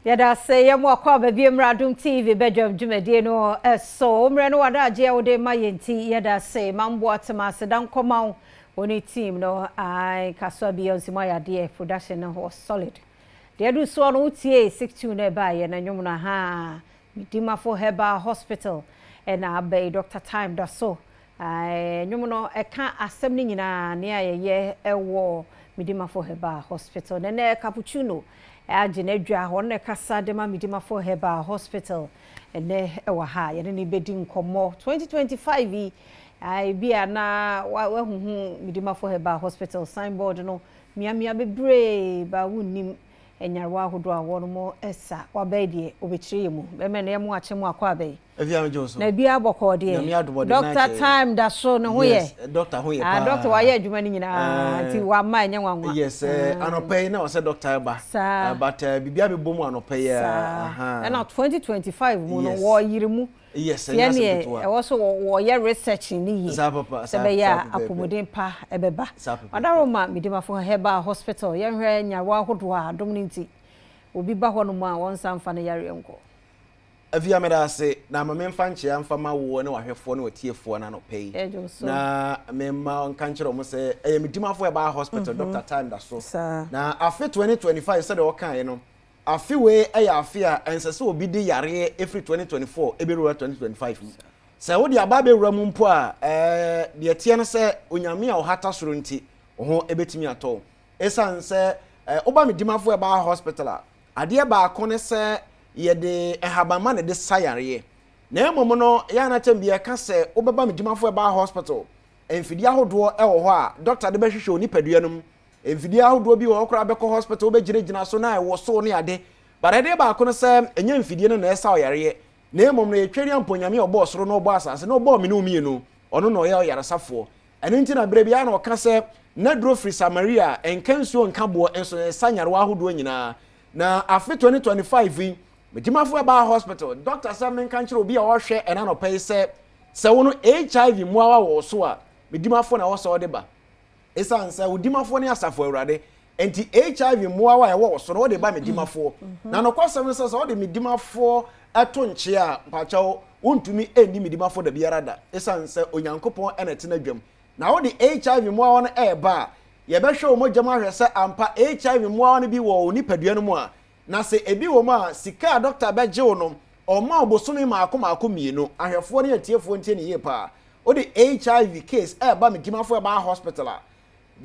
Yɛda ase yɛ mo akɔ aba bi mmra Adom TV badwam dwumadie no so. Wo mmerɛ no w'adagyeɛ a wode ma yɛn nti yɛda ase. Mamboa tema aseda nkɔma wo wo ne team no. Ae Kasoa Beyonce mo ayɛ adeɛ production no was solid. Deɛ adu soɔ no wotiee sick tune no ɛbaeɛ no nnwom no ahaa Medimafo Herbal Hospital ɛna aba yi Doctor Time da so Ae, nnwom no ɛka asɛm no nyinaa, nea yɛyɛ wɔ Medimafo Herbal Hospital. Na ɛnnɛ Cappuccino agye n'adwa, ɔno na ɛkasa de ma Medimafo Herbal Hospital ɛnnɛ wɔ ha. Yɛne no bɛdi nkɔmmɔ. 2025 yi, ae, bi a na wahuhu Medimafo Herbal Hospital signboard no mmeammea bebree, ba wonnim nyarewa ahodoɔ a wɔnom sa. Waba yi deɛ, ɔbɛkyerɛ yɛn mu. Bɛmɛ no, yɛmo akye mo akɔ aba yi. Afia me gye so. Na bia bɔkɔɔ deɛ. Nyame adom ɔde nan Doctor kyɛ. Time da so ne ho yɛ. Yes, doctor ho yɛ Ah, paa. doctor wayɛ adwuma no nyinaa nti wama ɛnyɛ nwanwa. Yes, eh, anɔpa yi na ɔsɛ doctor ɛba. Saa. But biribi abɛbɔ mu anɔpa yi a. Saa. Aha. Ɛna 2025 mu no Yes. wɔyere mu. Yes, Tiɛ ɛnyɛ asɛm neɛ ketewa. ɛwɔ so wɔyɛ research no yie. Saa papa, Sɛ saa, bɛyɛ saa a pɛpɛɛpɛ. apɔmuden pa ɛbɛba. Saa pɛpɛɛpɛ. Ɔdaroma Medimafo Herbal Hospital yɛnhwɛ nyarewa ahodoɔ a adom no nti obi ba hɔnom a wɔnsa mfa no yareɛ nkɔ. Afia meda ase na ma memfa nkyea mfa ma wo ne w'ahwɛfoɔ ne w'atiefoɔ no anɔpa yi na memma nka nkyerɛ wɔn sɛ ɛyɛ me dimafo ɛbaa hospital Doctor Time da so na afe 2025 sɛdeɛ ɔkaeɛ no afe wei ɛyɛ afe a ɛnsɛ sɛ obi de yareɛ ɛfiri 2024 ɛbɛwura 2025 mu sɛ wode aba abɛwura mu mpo a ɛɛ deɛ teɛ no sɛ Onyame a ɔhata soro nti wo ho ɛbɛtumi atɔ wo ɛsiane sɛ woba me dimafo ɛbaa hospital a Adeɛ baako ne sɛ yɛde nhabamma na ɛde sa yareɛ. Na mmom no, yɛ a na kyɛm bi yɛka sɛ wobɛba me dwumafo ɛbaa hospital. Mfidie ahodoɔ wɔ hɔ a dɔkta de bɛhwehwɛ wo nipadua no mu. Mfidie ahodoɔ bi wɔ hɔ koraa bɛkɔ hospital wobɛgyinagyina so na ɛwosow ne ade. But adeɛ baako ne sɛ ɛnyɛ mfidie no na ɛsa wo yareɛ. Na mmom no yɛtwa ni ampa Onyame a ɔbɔɔ soro na ɔbɔɔ asase na ɔbɔɔ me ne wo mmienu. Ɔno na ɔyɛ ɔyaresafoɔ. Ɛno nti na berɛ biara na ɔka sɛ, N'aduro firi Samaria, ɛnka nsuo nka boɔ, nso ɛsa nyarewa ahodoɔ nyinaa. Na afe 2025 yi, Medimafo baa hospital, dɔkta sɛ menka nkyerɛ obi a ɔrehwɛ ɛna anɔpa yi sɛ, sɛ wo no HIV mmoawa wɔ wo so a, Medimafo na ɛwɔ sɛ ɔde ba. Esiane sɛ wo dimafoɔ ne Asafo Awurade, enti HIV mmoawa a ɛwɔ wo so no wode ba me dimafoɔ. Na nokwasɛm ne sɛ, sɛ wode me dimafoɔ to nkyea a, mpakyɛw, wontumi nni me dimafoɔ da biara da, esiane sɛ Onyankopɔn na ɛte n'adwam. Na wode HIV mmoawa no reba a, yɛbɛhwɛ wo mogya mu ahwɛ sɛ ampa HIV mmoawa no bi wɔ wo nipadua no mu a. Na sɛ ebi wɔ mu a, sika a dɔkta bɛgye wo no, ɔmma wo bosome mmaako mmaako mmienu. Ahwɛfoɔ ne atiefoɔ ntie no yie paa. Wode HIV case ɛreba me dimafo ɛbaa hospital a,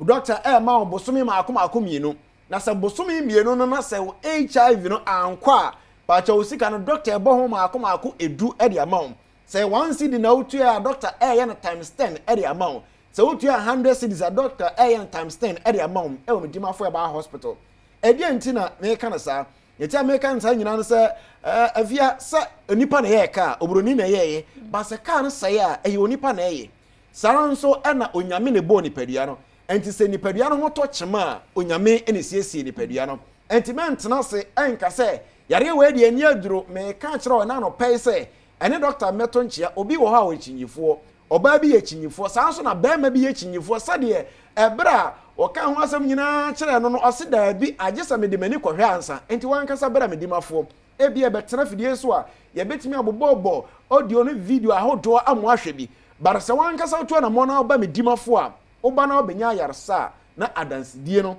doctor ɛrema wo bosome mako mako mmienu. Na sɛ bosome mmienu no na sɛ wo HIV no ankɔ a, pakyɛ wo sika no doctor ɛbɔ ho mako mako edu ɛde ama wo. Sɛ 1 cedi na wotua a, doctor ɛreyɛ no times 10 ɛde ama wo. Sɛ wotua 100 cedis a, doctor ɛreyɛ no times 10 ɛde ama wo ɛwɔ me dimafo ɛbaa hospital. Ɛdeɛn nti na meka no saa? Nea ɛti a meka no saa nyinaa no sɛ ɛɛ afia sɛ onipa na ɛyɛɛ kaa, oburoni na ɛyɛɛyɛ, ba sɛ kaa no sɛe a ɛyɛ onipa na ɛyɛ. Saa ara nso ɛna Onyame na ɛbɔɔ nipadua no. Ɛnti sɛ nipadua no ho tɔ kyema a, Onyame na ɛsiesie nipadua no. Ɛnti mɛntena ase ɛnka sɛ yareɛ wei deɛ ɛnni aduro. Meka akyerɛ wo ɛna anɔpa yi sɛ ɛne dɔkta mmɛto nkyea. Obi wɔ hɔ a ɔyɛ kyinyifoɔ. Ɔbaa bi yɛ kyinyifoɔ, saa nso na barima bi yɛ kyinyifoɔ, sɛdeɛ ɛberɛ a wɔkaa ho asɛm nyinaa kyerɛɛ no no, ɔse, Daabi, agye sɛ mede m'ani kɔhwɛ ansa. Enti w'ankasa bra me dimafoɔ. Ebia ɛbɛtena fidie so a yɛbɛtumi abobɔbɔ audio ne video ahodoɔ ama woahwɛ bi. But sɛ w'ankasa wotu anammɔn na woba me dimafoɔ a, woba na wobɛnya ayaresa a, na adansedie no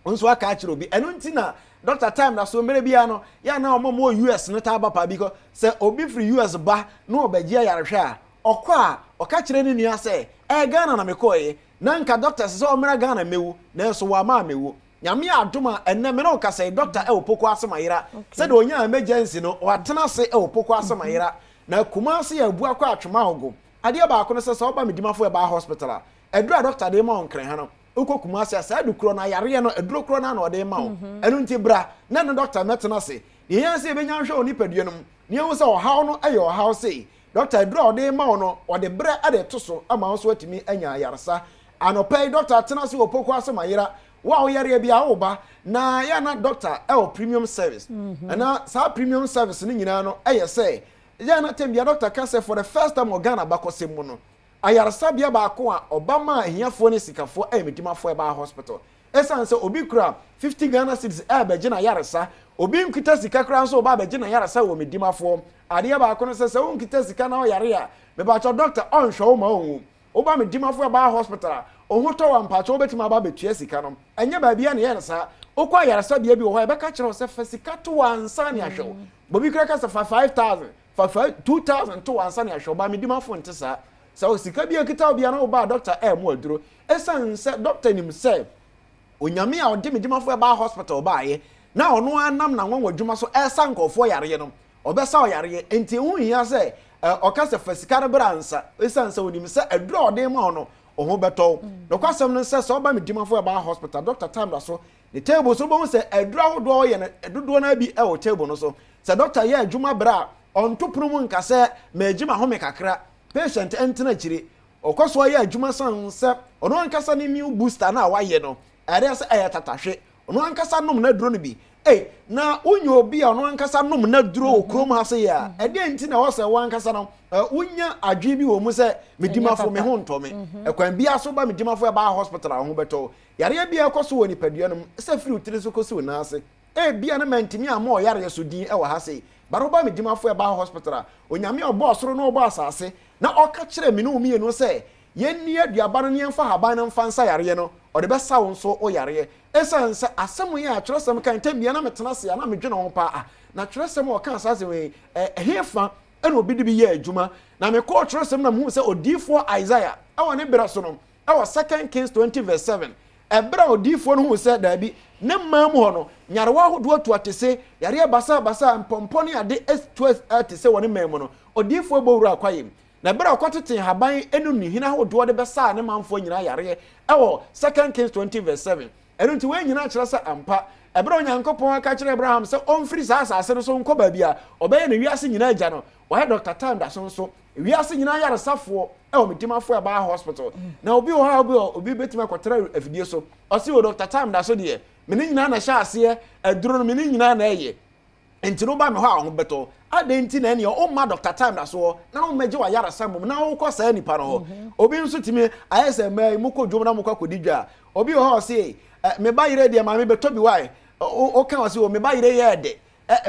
nso aka akyerɛ obi. Ɛno nti na Doctor Time na so mmerɛ biara no, yɛ a na wɔn a wɔwɔ US no taa ba paa because sɛ obi firi US ba na ɔbɛgye ayarehwɛ a, ɔkɔ a, ɔka kyerɛ ne nua sɛ, ɛɛ Ghana na mekɔeɛ, na nka doctor ɛsɛ sɛ ɔmmra Ghana mmɛwu, nanso wamma ammɛwu. Nyame adom a, ɛnnɛ me ne wo kasa yi, doctor ɛwɔ Poku ase Mayera. Sɛdeɛ ɔnyaa emergency no, watena ase ɛwɔ Poku ase Mayera. Na Kumasi yɛ Abuakwa Atwema Ogo. Adeɛ baako ne sɛ, sɛ woba Medimafo Herbal Hospital a, aduro a doctor de rema wo Nkran ha no, Wokɔ Kumasi a, saa adu korɔ no, ayareɛ no, aduro korɔ no ara na ɔde rema wo. Ɛno nti bra na ne dɔkta mmɛtena ase. Deɛ ɛhia ne sɛ yɛbɛnya nhwɛ wo nipadua no mu na yɛahu sɛ ɔhaw no yɛ ɔhaw sei. Dɔkta, aduro a ɔde rema wo no, ɔde berɛ de reto so ama wo nso woatumi anya ayaresa. Anɔpa yi, dɔkta tena ase wɔ Poku ase ma yera. Wo a woyareɛ biara, woba na yɛ a na dɔkta wɔ premium service. Na saa premium service no nyinaa no yɛ sɛ, yɛ a na tɛm biara dɔkta ka sɛ for the first time wɔ Ghana abakɔsɛm mu no, Ayaresabea baako a ɔba maa ahiafoɔ ne asikafoɔ ɛyɛ Medimafoɔ Herbal Hospital. Ɛsiane sɛ obi kura 50 Ghana cedis ɛrebɛgye n'ayaresa, obi nkita sika koraa nso reba abɛgye n'ayaresa wɔ Medimafoɔ. Adeɛ baako ne sɛ, sɛ wonkita sika na woyare a, mepakyɛw dɔkta ɔnhwɛ wo ma ɔnwu. Woba Medimafo Herbal Hospital a, wo ho tɔ wo a, mpakyɛw wobɛtumi aba abɛtua sika no. Ɛnyɛ baabiara na yɛyɛ no saa. Wokɔ ayaresabea bi wɔ hɔ a, yɛbɛka kyerɛ wo sɛ fa sika to hɔ ansa na yɛahwɛ wo. Obi koraa ka sɛ fa 5000, fa 2000 to hɔ ansa na yɛahwɛ wo. But Medimafo nte saa. Sɛ sika bi a ɛkita wo biara na woba a, dɔkta ɛrema aduro. Ɛsiane sɛ dɔkta nim sɛ Onyame a ɔde Medimafo Herbal Hospital baeɛ na ɔno ara nam n'anwanwadwuma so ɛresa nkurɔfoɔ yareɛ no, ɔbɛsa wo yareɛ. Enti ɛho nhia sɛ ɔka sɛ fa sika no bra ansa, ɛsiane sɛ ɔnim sɛ aduro a ɔde rema wo no, wo ho bɛtɔ wo. Nokwasɛm no sɛ, sɛ woba Medimafo Herbal Hospital, Dɔkta Time da so ne table so, wobɛhu sɛ aduro ahodoɔ a ɔyɛ no, dodoɔ no ara bi wɔ table no so. Sɛ dɔkta yɛ adwuma berɛ a, ɔnto pono mu nka sɛ, Meregye m'ahome kakra, patient ntena akyire. Ɔkɔ so yɛ adwuma sane sɛ ɔno ankasa ne immune booster no a wayɛ no, ɛyɛ sɛ ɛyɛ tatahwe. Ɔno ankasa nom n'aduro no bi. Ei, na wonya obi a ɔno ankasa nom n'aduro wɔ kurom ha sei a, ɛdeɛn nti na ɛwɔ sɛ wo ankasa no wonya adwene bi wɔ mu sɛ medimafo me ho ntɔ me? Ɛkwan biara so ba medimafo ɛbaa hospital a wo ho bɛtɔ wo. Yareɛ bi a ɛkɔ so wɔ nipadua no mu, sɛ firi wo tiri so kɔsi wo nan ase. Ebia na mantumi ammɔ ɔyareɛ so din wɔ ha sei, but woba medimafo ɛbaa hospital a, Onyame a ɔbɔɔ soro na ɔbɔɔ asase na ɔka kyerɛɛ me ne wo mmienu sɛ yɛnni aduaba no na yɛmfa ahaban no mfa nsa yareɛ no, ɔde bɛsa wo nso wo yareɛ. Ɛsiane sɛ asɛm yi a twerɛsɛm ka ntɛm biara na metena ase a na medwene ho paa, ah, na twerɛsɛm a ɔkaa saa asɛm yi, ɛhefa na obi de bi yɛɛ adwuma? Na mekɔɔ twerɛsɛm na mehuu sɛ odiyifoɔ Isaiah wɔ ne berɛ so no, wɔ Second Kings 20 verse 7, ɛberɛ a odiyifoɔ no huu sɛ daabi, ne man mu hɔ no, nyarewa ahodoɔ atu atese, yareɛ basabasa, mpɔmpɔ ne ade atu atese wɔ ne man mu no, odiyifoɔ bɔ wuraa kwaeɛ mu. Na ɛberɛ a ɔkɔtetee nhaban ne nnuhene ahodoɔ de bɛsaa ne manfoɔ nyinaa yareɛ wɔ Second Kings 20 verse 7. Ɛno nti wei nyinaa kyerɛ sɛ ampa, ɛberɛ a Onyankopɔn ka kyerɛɛ Abraham sɛ ɔmfiri saa asase no so nkɔ baabi a ɔbɛyɛ no wiase nyinaa agya no, wayɛ Doctor Time da so nso wiase nyinaa yaresafoɔ wɔ Medimafo Herbal Hospital. Na obi wɔ hɔ a obi wɔ obi bɛtumi akɔtra afidie so, ɔse o Doctor Time da so deɛ, me ne nyinaa na ɛhyɛ aseɛ, aduro no me ne nyinaa na ɛyɛ. Nti no woba me hɔ a wo ho bɛtɔ wo. Adɛn nti na ɛneɛ womma Doctor Time da soɔ na wommɛgye w'ayaresa mmom na wokɔ saa nipa no hɔ? Mhm. Obi nso tumi ayɛ sɛ mmaa yi mokɔ dwom na mokɔ akɔdi dwa a, obi wɔ hɔ a ɔse me ba yerɛ deɛ maame bɛtɔ bi wae. Woka ɔse o me ba yerɛ yɛ ɛdɛ,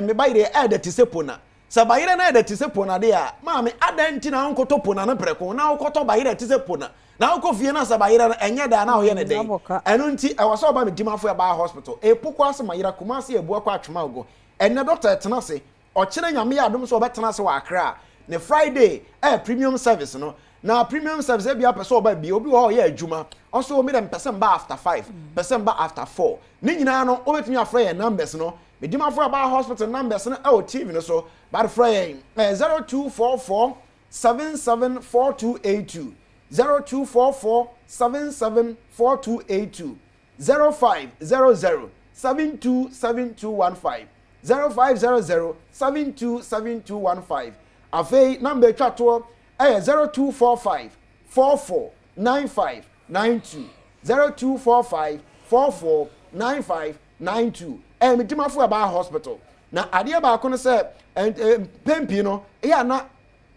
me ba yerɛ ɛdɛ te sɛ pona. Sɛ bayerɛ no ɛdɛ te sɛ pona deɛ a, maame adɛn nti na wonkɔtɔ pona no prɛko na wokɔtɔ bayerɛ te sɛ pona na wokɔ fie na sɛ bayerɛ no ɛnyɛ dɛ a na woyɛ no dɛn? Ɛno nti ɛwɔ sɛ ɔba me Dimafo Herbal Hospital, Epoko ase Mayera, Kumasi Abuakwa Atwema Ogo. Ɛnnɛ dɔkta ɛtena ase, ɔkyena Nyame yɛ adom sɛ ɔbɛtena ase wɔ Accra a, ne Friday ɛyɛ premium service no. Na premium service ebia pɛ sɛ ɔba bi, obi wɔ hɔ a ɔyɛ adwuma, ɔse o me deɛ mepɛ sɛ mba after five, pɛ sɛ mba after four. Ne nyinaa no wobɛtumi afrɛ yɛn numbers no, me Dimafo Herbal Hospital numbers no ɛwɔ TV no so, but frɛ yɛn ɛyɛ 0244 774282, 0244 774282, 0500 727215, 0500 727215. Afei number etwa toɔ ɛyɛ 0245 44 9592, 0245 44 9592. Ɛyɛ me Dimafo Herbal Hospital. Na adeɛ baako no sɛ mpɛn pii no ɛyɛ a na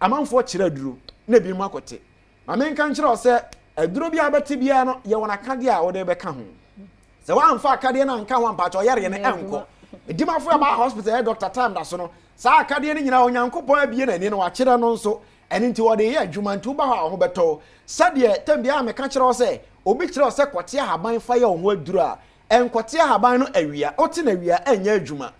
amanfoɔ kyerɛ aduro na ebinom akɔte. Ma menka nkyerɛ wo sɛ aduro bi a wobɛte biara no yɛ wɔn akadeɛ a wode bɛka ho. Sɛ woamfa akadeɛ no anka ho a mpakyɛ ɔyareɛ no ɛnkɔ. Medimafo ɛbaa hospital ɛyɛ Doctor Time da so no saa akadeɛ no nyinaa Onyankopɔn abue n'ani no wakyerɛ no nso ɛno nti ɔde yɛ adwuma nti woba hɔ a wo ho bɛtɔ wo. Sɛdeɛ tɛm biara meka kyerɛ wo sɛ obi kyerɛ wo sɛ kɔte ahaban fa yɛ wo ho aduro a ɛnkɔte ahaban no awia wote no awia ɛnyɛ adwuma.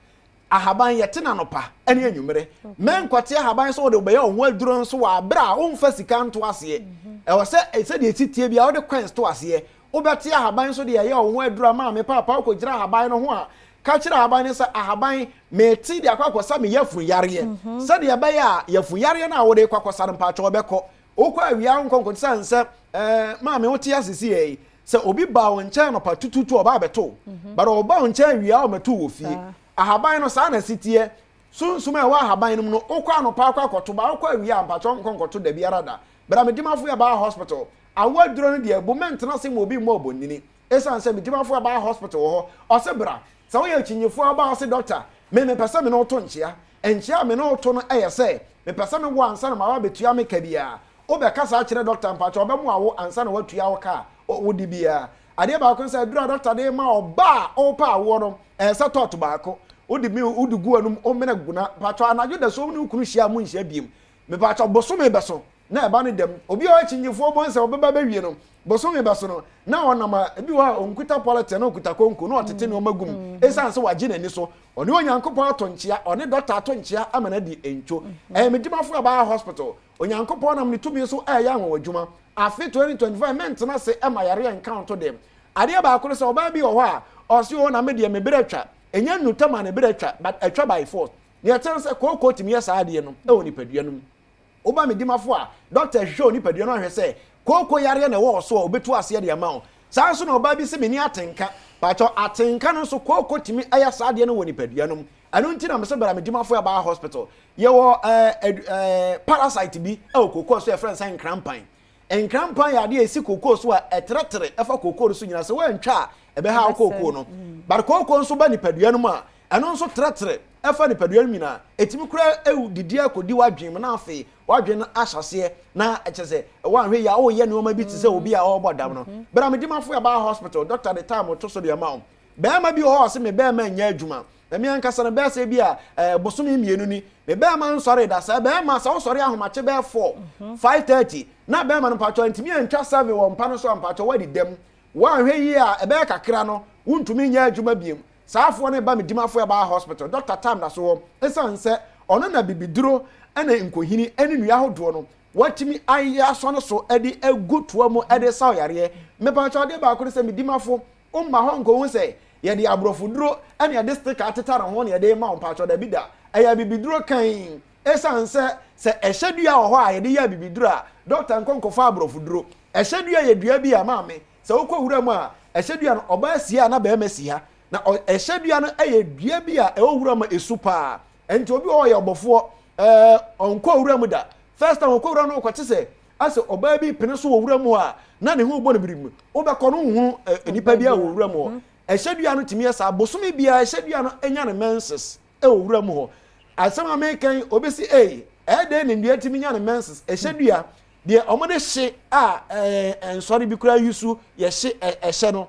Ahaban, yɛte no anɔpa ne anwummere. Mɛnkɔte ahaban sɛ wode wobɛyɛ wo ho aduro nso wɔ abere a womfa sika nto aseɛ. Ɛwɔ sɛ sɛdeɛ ɛsi tie biara wode coins to aseɛ. Wobɛte ahaban nso de ɛyɛ wo ho aduro ama me paapa wokɔgyina ahaban no ho a, ka kyerɛ ahaban no sɛ ahaban mete de akɔ akɔsa me yafunu yareɛ. Sɛdeɛ ɛbɛyɛ a yafunu yareɛ no a wode rekɔ akɔsa no mpakyɛ ɔbɛkɔ. Wokɔ awia wonkɔ nkɔte sane sɛ ɛɛ maame wote ase si yɛ yi sɛ obi ba wo nkyɛn anɔpa tututu ɔba abɛto wo but ɔba wo nkyɛn awia ɔmɛto wɔ fie. Ahaban no saa na ɛsi teɛ. Sunsum a ɛwɔ ahaban no mu no wokɔ anɔpa akɔ akɔto ba wokɔ awia a mpakyɛw nkɔ nkɔto da biara da. Bra Medimafo Herbal Hospital. Awo aduro no deɛ abu mɛntena ase ma obi mmɔ obonini. Esiane sɛ Medimafo Herbal Hospital wɔ hɔ ɔse bra. Sɛ woyɛ akyinnyefo a woba a ɔse doctor me mepɛ sɛ me ne wo to nkyea. Nkyea a me ne wo to no yɛ sɛ mepɛ sɛ me wo ansa na maba abɛtua me ka biara. Wobɛka saa kyerɛ doctor mpakyɛw ɔbɛmoa wo ansa na watua wo ka a wode biara. Adeɛ baako ne sɛ aduru a dɔkta de ma ɔbaa a ɔrepɛ awoɔ no, ɛyɛ sɛ tɔɔto baako. Wode mi wode gu w'anum, womene gu na mpakyɛw anadwo da so wo ne wo kunu hyia a monhyia biem. Mepakyɛw bosome bɛso na ɛba no dɛm. Obi a ɔyɛ kyingyefoɔ bohu sɛ ɔbɛba bɛwie no, bosome bɛso no na ɔnam a ebi wɔ hɔ a ɔnkuta pɔlɛtɛn na ɔkuta konko na ɔtete nneɛma gu mu esiane sɛ wagye n'ani so. Ɔne Onyankopɔn ato nkyea, ɔne dɔkta ato nkyea ama no adi ntwo. Ɛyɛ me dimafo a baa hospital. Onyankopɔn nam ne tumi so reyɛ anwanwadwuma. Afe 2025 mentena ase ma yareɛ nka wo to deɛ. Adeɛ baako ne sɛ ɔbaa bi wɔ hɔ a ɔse oo na me deɛ me berɛ atwa. Ɛnyɛ nnuta ma ne berɛ atwa but atwa by force. Deɛ ɛteɛ ne sɛ kooko tumi yɛ saa adeɛ no wɔ nipadua no mu. Woba me dimafo a, dɔkta hwehwɛ wo nipadua no ahwɛ sɛ kooko yareɛ na ɛwɔ wo so a ɔbɛtu aseɛ de ama wo. Saa nso na ɔbaa bi se menni atenka. Pakyɛw atenka no nso kooko tumi yɛ saa adeɛ no wɔ nipadua no mu. Ɛno nti na mese bra me dimafo ɛbaa hospital. Yɛwɔ ɛɛ ɛɛ parasite bi ɛwɔ kooko so yɛfrɛ no sɛ nkrampan. Nkrampan yɛ adeɛ a ɛsi kooko so a ɛtrɛtrɛ ɛfa kooko no so nyinaa. Sɛ woantwa a ɛbɛha wo kooko no. But kooko nso ba nipadua no mu a ɛno nso trɛtrɛ ɛfa nipadua no nyinaa. Ɛtumi kura didi akɔdi w'adwene mu na afei w'adwene no ahyɛ aseɛ na ɛkyɛ sɛ woanhwɛ yie a woyɛ nneɛma bi te sɛ obi a ɔrebɔ dam no. Bra me dimafo ɛbaa hospital, doctor de time to so de ama wo. Barima bi wɔ hɔ a ɔse me barima nyɛ adwuma. Na me ankasa no bɛyɛ sɛ bi a eh, bosome mmienu ni, me barima nsɔree da. Sɛ barima, sɛ wosɔre ahomakye bɛyɛ 4, 5:30, na barima no mpakyɛw antumi antwa 7 wɔ mpa no so a mpakyɛw woadi dɛm. Woanhwɛ yie a ɛbɛyɛ kakra no, wontumi nyɛ adwuma biom. Saa afoɔ no ba me dimafo ɛbaa hospital, Doctor Tam da so hɔ, ɛsiane sɛ ɔno na bibiduro ne nkohini ne nnua ahodoɔ no watumi ayɛ asɔ no so de agu toa mu de saw yareɛ. Mepakyɛw adeɛ baako ne sɛ me dimafo Womma hɔ nkohu sɛ yɛde aborɔfoduro na yɛde sticker atetare ho na yɛde rema wo mpakyɛw dabi da. Ɛyɛ abibiduro kann. Esiane sɛ sɛ ɛhyɛ dua wɔ hɔ a yɛde yɛ abibiduro a, dɔkta nkɔ nkɔfa aborɔfoduro. Ɛhyɛ dua yɛ dua bi a maame, sɛ wokɔ wura mu a, ɛhyɛ dua no ɔbaa si ha na barima si ha. Na ɛhyɛ dua no yɛ dua bi a ɛwɔ wura mu a ɛsu paa. Ɛnti obi wɔ hɔ ɔyɛ ɔbɔfoɔ, ɛɛ ɔnkɔɔ wura mu da. First time ɔkɔ wura no ɔkɔte sɛ Asɛ ɔbaa bi pene so wɔ wuram hɔ a, na ne ho rebɔ no birim. Wobɛkɔ no wonhunu nnipa biara wɔ wuram hɔ. Ɛhyɛ dua no tumi yɛ saa. Bosome biara ɛhyɛ dua no nya ne menses wɔ wuram hɔ. Asɛm a meka yi, obi se ei, ɛyɛ dɛn na nnua tumi nya ne menses? Ɛhyɛ dua, deɛ wɔde hye a nsɔre bi koraa yi so yɛhye ɛhyɛ no,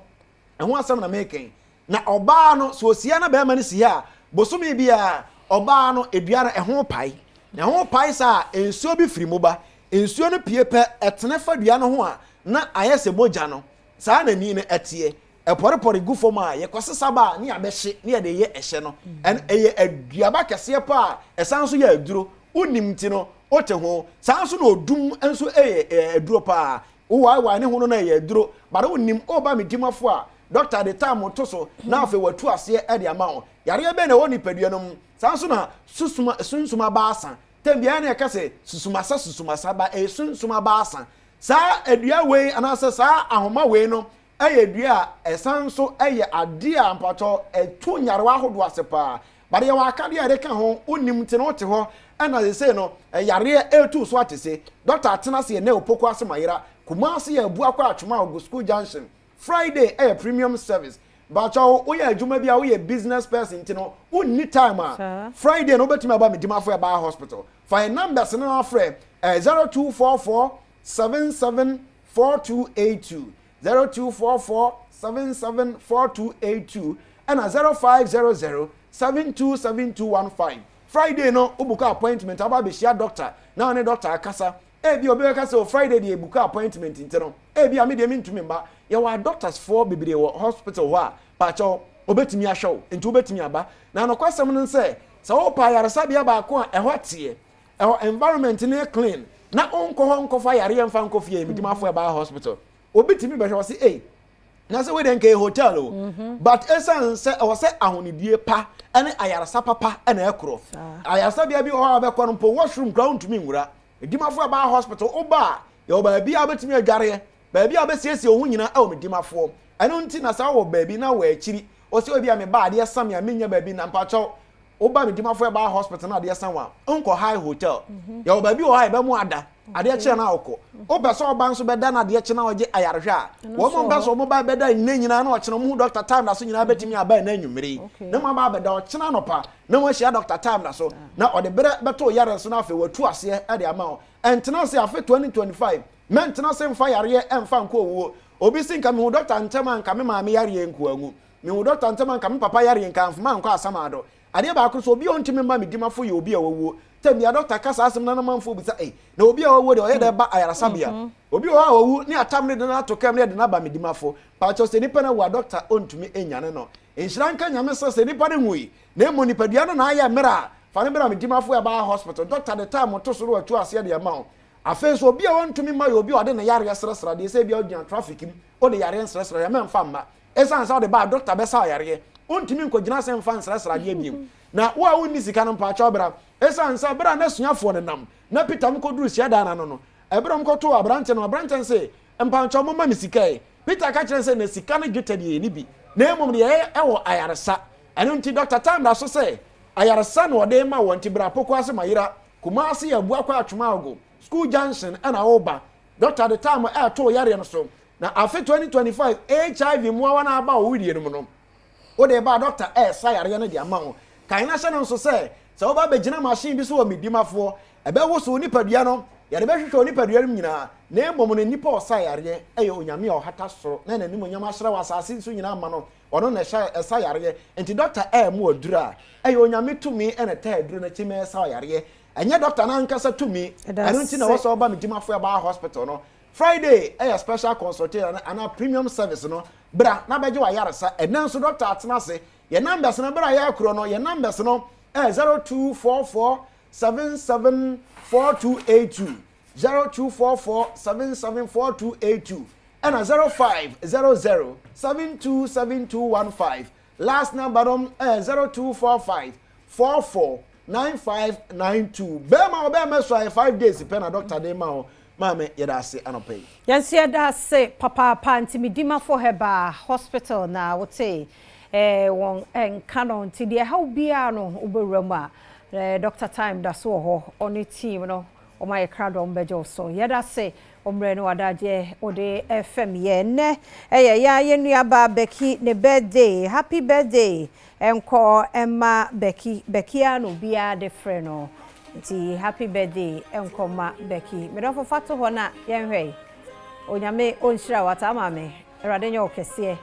Ɛho asɛm na mereka yi. Na ɔbaa no, sɛ ɔsi ha na barima no si ha a, bosome biara, ɔbaa no, dua no, ɛho pae. Na ɛho pae saa a, nsuo bi firi mu ba. Nsuo no pue pɛ, ɛtene fa dua no ho a, na ayɛ sɛ mogya no. Saa na ani no teɛ. Ɛpɔrepɔre gu fam a, yɛkɔsesa ba a, ne yɛabɛhye, ne yɛde reyɛ ɛhyɛ no. Ɛno, ɛyɛ aduaba kɛseɛ pa a ɛsan nso yɛ aduro. Wonim nti no, wote ho. Saa nso na odum nso yɛ aduro pa ara. Wo waewae ne ho no na ɛyɛ aduro but wo nim wo ba me dimafo a doctor de time to so na afei watu aseɛ de ama wo. Yareɛ bɛn na ɛwɔ nipadua no mu? Saa nso na susuma sunsum abaasa. Tɛm biara na yɛka sɛ susumasa susumasa ba ɛyɛ sunsum abaasa. Saa adua wei anaasɛ saa ahoma wei no ɛyɛ dua a ɛsan nso ɛyɛ adeɛ a mpakyɛw ɛtu nyarewa ahodoɔ ase paa. But yɛwɔ akadeɛ a yɛde ka ho, wonim nti no wote hɔ ɛna sesei no yareɛ ɛretu so atese. Doctor atena ase ɛnɛ Opoku ase mayera, Kumasi yɛ Abuakwa Atwoma Ogu school junction. Friday ɛyɛ premium service. Mpakyɛw woyɛ adwuma bi a woyɛ business person nti no wonni time a, Friday no wobɛtumi aba Medimafo Herbal Hospital. Fa yɛn numbers no na frɛ ɛyɛ 0244 77 4282. 0244 77 4282 ɛna 0500 727215. Friday no wo book appointment aba abɛhyia doctor na wo ne doctor akasa. Ebi obi bɛka sɛ o Friday deɛ book appointment nti no ebi a me deɛ mentumi mma. Yɛwɔ a doctors foɔ bebree wɔ hospital hɔ a paakyɛw obɛtumi ahwɛ wo nti wobɛtumi aba. Na nokwasɛm no sɛ sɛ wopɛ ayaresabea baako a ɛhɔ teɛ ɛhɔ environment no yɛ clean na wonkɔ hɔ nkɔfa yareɛ mfa nkɔ fie medimafo ɛbaa hospital obi tumi bɛhwɛ ɔse ei na sɛ wei deɛ nka yɛ hotel o mhm. but ɛsiane sɛ ɛwɔ sɛ ahonidie pa ne ayaresa papa na ɛkorɔ ayaresabea bi wɔ hɔ a wobɛkɔ no mpo washroom koraa wontumi nwura medimafo ɛbaa hospital woba a yɛwɔ baabi a wobɛtumi adwareɛ baabi a wobɛsiesie wo ho nyinaa ɛwɔ medimafoɔ ɛno nti na saa wɔ baabi na wɔ akyiri ɔsɛ obi a meba adeɛ sa me a menya baabi na mpakyɛw Woba Medimafo Herbal Hospital na adeɛ sa wo a, wonkɔ High Hotel. Mhm. Yɛwɔ baabi wɔ hɔ a yɛbɛmo ada. Adeɛ kye na wokɔ. Wopɛ sɛ ɔba nso bɛda na adeɛ kye na ɔgye ayarehwɛ a, wɔn mpɛ sɛ wɔn ba bɛda nnɛ nyinaa na ɔkyena wɔn hu Dr. Time da so nyinaa bɛtumi aba ɛnɛ anwummere yi. Na mo aba abɛda ɔkyena anɔpa na wɔahyia Dr. Time da so ah. na ɔde berɛ bɛto yare so na afei watu aseɛ de ama wo. Ɛntena ase afe 2025 mɛntena ase mfa yareɛ ɛmfa nkɔ owuo. Obi se nka mehu dɔkta ntɛm a nka me maame yareɛ nko anwu. Mehu dɔkta ntɛm a nka me papa yareɛ nka amfoma ankɔ asamado. Adeɛ baako nso, obi a ɔntumi mma me dimafo yɛ obi a wawuo. Tɛm biara dɔkta ka saa asɛm no na amanfoɔ bisa, ei, na obi a wawuo deɛ ɔyɛ dɛn ba ayaresabea? Obi wɔ hɔ a wawu ne atam no de no ato kaa mu na yɛde no aba me dimafo. Mpakyɛw sɛ nipa no awu a dɔkta ɔntumi nyane no. Nhyira nka Nyame sɛ sɛ nipa no nwui na mmom nipadua no na ayɛ mmerɛ a, fa no bra me dimafo ɛbaa hospital. Dɔkta de time to so na watu aseɛ de ama wo. Afei nso obi a ɔntumi mma yɛ obi a ɔde ne yareɛ srɛsrɛ adeɛ sɛ ebia wogyina traffic mu wode yareɛ nsrɛsrɛ adeɛ mɛmfa mma. Esiane sɛ wode ba a dɔkta bɛsa wo yareɛ. Wontumi nkɔgyina ase mfa nsrɛsrɛ adeɛ bio. Na wo a wonni sika no mpaakyɛw bra. Esiane sɛ bere a n'asuafoɔ no nam na Peter mo kɔduruu hyiadan no ano no, ɛberɛ a wɔkɔtoo aberanteɛ no, aberanteɛ no se, Mpaakyɛw momma me sika ɛ. Peter ka kyerɛɛ no sɛ, Na sika ne dwetɛ deɛ yɛnni bi, na mmom deɛ yɛwɔ wɔ ayaresa. Ɛno nti Dɔkta Tan da so sɛ ayaresa na ɔde rema wɔn nti bra Pokuase Mayera, Kumasi Abuakwa Atwoma-Ogo, School Junction na woba. Dɔkta de time ɛreto wo yareɛ no so. Na afe 2025 HIV mmoawa no aba wo wedeɛ no mu no, wode ba a dɔkta ɛresa yareɛ no de ama wo. Kae na hyɛ no nso sɛ, sɛ woba bɛgyina machine bi so wɔ Medimafoɔ, ɛbɛwoso wo nipadua no, yɛde bɛhwehwɛ wo nipadua no mu nyinaa, na mmom no nnipa a ɔsa yareɛ yɛ Onyame a ɔhata soro na n'animuonyam ahyerɛ wɔ asase so nyinaa ma no, ɔno na ɛhyɛ ɛsa yareɛ. Nti dɔkta ɛremo aduro a, ɛyɛ Onyame tumi na ɛtaa aduro no akyi ma ɛsa wo yareɛ, ɛnyɛ dɔkta no ankasa tumi. Ɛno nti na ɛwɔ sɛ woba Medimafoɔ ɛbaa hospital no. Friday yɛ special consultation anaa premium service no, bra na bɛgye w'ayaresa. Ɛnnɛ nso dɔkta atena ase. Yɛn numbers no, berɛ a yɛrekorɔ no, yɛn numbers no yɛ 0244 77 4282, 0244 77 4282, ɛna 0500 727215. Last number no yɛ 0245 44 9592. Bɛɛma wɔ bɛɛma su ayɛ 5 days pɛ na doctor de ma wo. Maame, yɛda ase anɔpa yi. Yɛn nso yɛda ase papaapa. Nti Medimafo Herbal Hospital na wote wɔn nka no. Nti deɛ ɛhaw biara no wobɛwura mu a, Dr Time da so wɔ hɔ, ɔne team no wɔn ayɛ krado a wɔbɛgye wo so. Yɛda ase mmerɛ no wadagyeɛ wode fam yɛ. Nnɛ ɛyɛ yɛn a yɛn nuaba Becky ne birthday. Happy birthday nkɔ ɛma Becky. Becky a na obiara de frɛ no. Nti happy birthday nkɔ ma Becky. Medɔfo, fa to hɔ na yɛnhwɛ yi. Onyame ɔnhyira wo ataa maame. Awurade nyɛ wo kɛseɛ.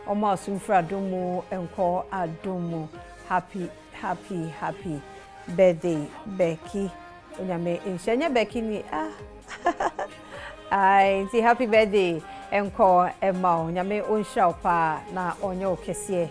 Ɔma ɔsom firi adom mu nkɔ adom mu. Happy, happy, happy birthday, Becky. Onyame nhyira. Nyɛ Becky ni ah. Ai, nti happy birthday nkɔ ɛma wo. Nyame ɔnhyira wo paa na ɔnyɛ wo kɛseɛ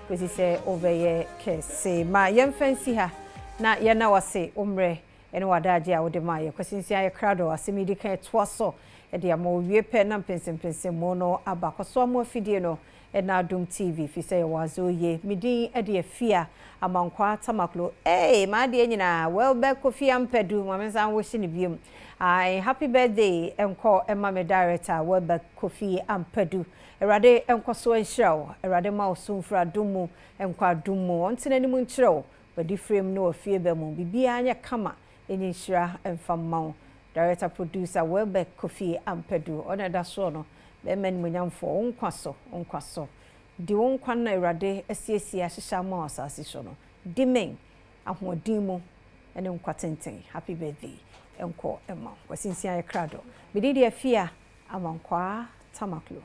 kɔsi sɛ wobɛyɛ kɛse. Ma yɛmfa nsi ha na yɛna wase wo mmerɛ ne w'adagye a wode maa yɛ. Kwasi Nsia yɛ krado asɛm yi di kan ɛtoa so de ama owie pɛ na mpɛnsɛmpɛnsɛmu no aba. Kɔso amo afidie no ɛna Adom TV fi sɛ yɛwɔ adze oye. Me din de Afia Amankwaa Tamaklo. Ee, maadeɛ nyinaa Welbeck Kofi Ampadu, ma me nsa nwɔhye ne biom. Ae, happy birthday nkɔ ɛma me director Welbeck Kofi Ampadu. Awurade nkɔ so nhyira wo. Awurade ma wo so mfiri adom mu nkɔ adom mu. Ɔntena anim nkyerɛ wo. Wadi frame ne wafie ba mu. Biribiara nyɛ kama, ɛnyɛ nhyira mfa mma wo. Director producer Welbeck Kofi Ampadu, ɔna ɛda soɔ no, bɛrima animuonyamfoɔ, wo nkwa so, wo nkwa so. Di wo nkwa no na Awurade asiesie ahyehyɛ ama wo asase so no. Di men ahoɔden mu ne nkwa tenten. Happy birthday nkɔ ma wo. Kwasi Nsia yɛ krado. Mede de Afia Amankwaa Tamaklo.